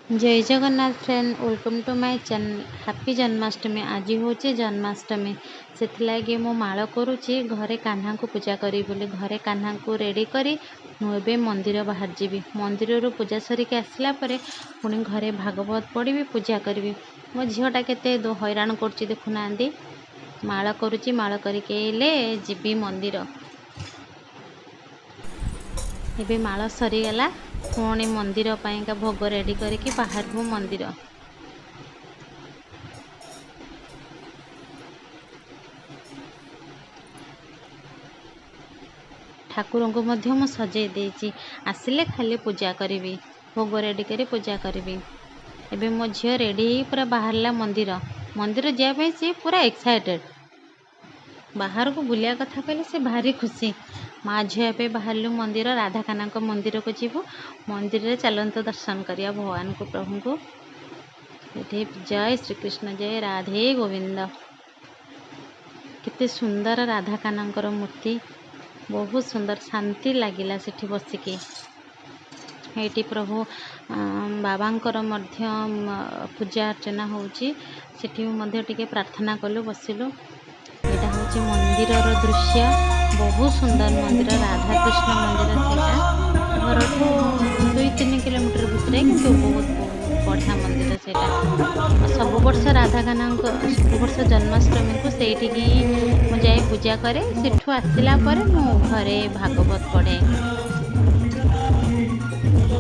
Jay Jagannath friend, welcome to my channel. Happy Janmashtami. ଆଜି ହେଉଛି ଜନ୍ମାଷ୍ଟମୀ, ସେଥିଲାଗି ମୁଁ ମାଳ କରୁଛି ଘରେ କାହ୍ନାଙ୍କୁ ପୂଜା କରିବି ବୋଲି। ଘରେ କାହ୍ନାଙ୍କୁ ରେଡ଼ି କରି ମୁଁ ଏବେ ମନ୍ଦିର ବାହାରି ଯିବି। ମନ୍ଦିରରୁ ପୂଜା ସରିକି ଆସିଲା ପରେ ପୁଣି ଘରେ ଭାଗବତ ପଢ଼ିବି, ପୂଜା କରିବି। ମୋ ଝିଅଟା କେତେ ହଇରାଣ କରୁଛି ଦେଖୁନାହାନ୍ତି। ମାଳ କରୁଛି, ମାଳ କରିକି ହେଲେ ଯିବି ମନ୍ଦିର। ଏବେ ମାଳ ସରିଗଲା, ପୁଣି ମନ୍ଦିର ପାଇଁକା ଭୋଗ ରେଡ଼ି କରିକି ବାହାରିବୁ ମନ୍ଦିର। ଠାକୁରଙ୍କୁ ମଧ୍ୟ ମୁଁ ସଜେଇ ଦେଇଛି, ଆସିଲେ ଖାଲି ପୂଜା କରିବି, ଭୋଗ ରେଡ଼ି କରି ପୂଜା କରିବି। ଏବେ ମୋ ଝିଅ ରେଡ଼ି ହେଇ ପୁରା ବାହାରିଲା ମନ୍ଦିର। ମନ୍ଦିର ଯିବା ପାଇଁ ସିଏ ପୁରା ଏକ୍ସାଇଟେଡ଼୍। ବାହାରକୁ ବୁଲିବା କଥା କହିଲେ ସେ ଭାରି ଖୁସି। ମା ଝିଅ ଏବେ ବାହାରିଲୁ ମନ୍ଦିର, ରାଧାକାହ୍ନାଙ୍କ ମନ୍ଦିରକୁ ଯିବୁ। ମନ୍ଦିରରେ ଚାଲନ୍ତୁ ଦର୍ଶନ କରିବା ଭଗବାନଙ୍କୁ, ପ୍ରଭୁଙ୍କୁ। ଏଠି ଜୟ ଶ୍ରୀକୃଷ୍ଣ, ଜୟ ରାଧେ ଗୋବିନ୍ଦ। କେତେ ସୁନ୍ଦର ରାଧାକାହ୍ନାଙ୍କର ମୂର୍ତ୍ତି, ବହୁତ ସୁନ୍ଦର, ଶାନ୍ତି ଲାଗିଲା ସେଠି ବସିକି। ଏଇଠି ପ୍ରଭୁ ବାବାଙ୍କର ମଧ୍ୟ ପୂଜା ଅର୍ଚ୍ଚନା ହେଉଛି, ସେଠି ମଧ୍ୟ ଟିକେ ପ୍ରାର୍ଥନା କଲୁ, ବସିଲୁ। ଏଇଟା ହେଉଛି ମନ୍ଦିରର ଦୃଶ୍ୟ, ବହୁତ ସୁନ୍ଦର ମନ୍ଦିର, ରାଧାକୃଷ୍ଣ ମନ୍ଦିର। ସେଇଟା ଘରଠୁ 2-3 କିଲୋମିଟର ଭିତରେ, କିନ୍ତୁ ବହୁତ ବଢ଼ିଆ ମନ୍ଦିର ସେଇଟା। ସବୁ ବର୍ଷ ରାଧାକାହ୍ନାଙ୍କ, ସବୁ ବର୍ଷ ଜନ୍ମାଷ୍ଟମୀକୁ ସେଇଠିକି ମୁଁ ଯାଇ ପୂଜା କରେ। ସେଠୁ ଆସିଲା ପରେ ମୁଁ ଘରେ ଭାଗବତ ପଢ଼େ।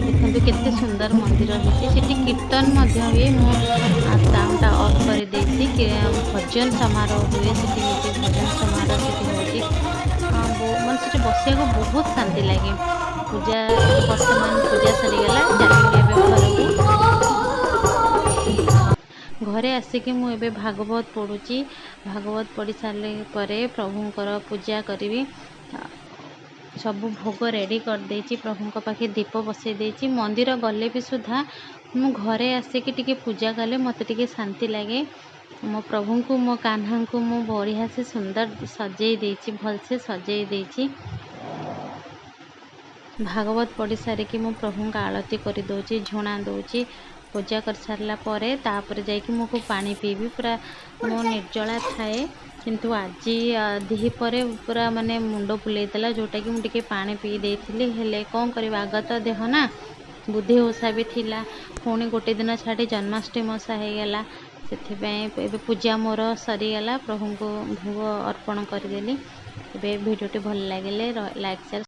ଦେଖନ୍ତୁ କେତେ ସୁନ୍ଦର ମନ୍ଦିର ହେଇଛି, ସେଠି କୀର୍ତ୍ତନ ମଧ୍ୟ ହୁଏ। ମୁଁ ସାଉଣ୍ଡଟା ଅଫ୍ କରିଦେଇଛି। ଭଜନ ସମାରୋହ ହୁଏ ସେଠି, ହେଇଛି ଭଜନ ସମାରୋହ ସେଠି ହେଉଛି। ମାନେ ସେଠି ବସିବାକୁ ବହୁତ ଶାନ୍ତି ଲାଗେ। ପୂଜା ବର୍ତ୍ତମାନ ପୂଜା ସରିଗଲା, ଚାଲିଲି ଏବେ ଘରକୁ। ଘରେ ଆସିକି ମୁଁ ଏବେ ଭାଗବତ ପଢ଼ୁଛି। ଭାଗବତ ପଢ଼ି ସାରିଲା ପରେ ପ୍ରଭୁଙ୍କର ପୂଜା କରିବି। ସବୁ ଭୋଗ ରେଡ଼ି କରିଦେଇଛି, ପ୍ରଭୁଙ୍କ ପାଖେ ଦୀପ ବସେଇ ଦେଇଛି। ମନ୍ଦିର ଗଲେ ବି ସୁଦ୍ଧା ମୁଁ ଘରେ ଆସିକି ଟିକେ ପୂଜା କଲେ ମୋତେ ଟିକେ ଶାନ୍ତି ଲାଗେ। ମୋ ପ୍ରଭୁଙ୍କୁ, ମୋ କାହ୍ନାଙ୍କୁ ମୁଁ ବଢ଼ିଆ ସେ ସୁନ୍ଦର ସଜେଇ ଦେଇଛି, ଭଲସେ ସଜେଇ ଦେଇଛି। ଭାଗବତ ପଢ଼ି ସାରିକି ମୁଁ ପ୍ରଭୁଙ୍କ ଆଳତି କରିଦେଉଛି, ଝୁଣା ଦେଉଛି। ପୂଜା କରିସାରିଲା ପରେ ତାପରେ ଯାଇକି ମୁଁ ପାଣି ପିଇବି। ପୁରା ମୁଁ ନିର୍ଜଳା ଥାଏ, କିନ୍ତୁ ଆଜି ଦ୍ୱିପହରେ ପୁରା ମାନେ ମୁଣ୍ଡ ବୁଲେଇ ଦେଲା, ଯେଉଁଟାକି ମୁଁ ଟିକେ ପାଣି ପିଇ ଦେଇଥିଲି। ହେଲେ କ'ଣ କରିବା, ଆଗ ତ ଦେହ ନା, ବୁଧେଇ ଓଷା ବି ଥିଲା, ପୁଣି ଗୋଟେ ଦିନ ଛାଡ଼ି ଜନ୍ମାଷ୍ଟମୀ ଓଷା ହେଇଗଲା। ସେଥିପାଇଁ ଏବେ ପୂଜା ମୋର ସରିଗଲା, ପ୍ରଭୁଙ୍କୁ ଭୋଗ ଅର୍ପଣ କରିଦେଲି। ଏବେ ଭିଡ଼ିଓଟି ଭଲ ଲାଗିଲେ ଲାଇକ୍, ସେୟାର।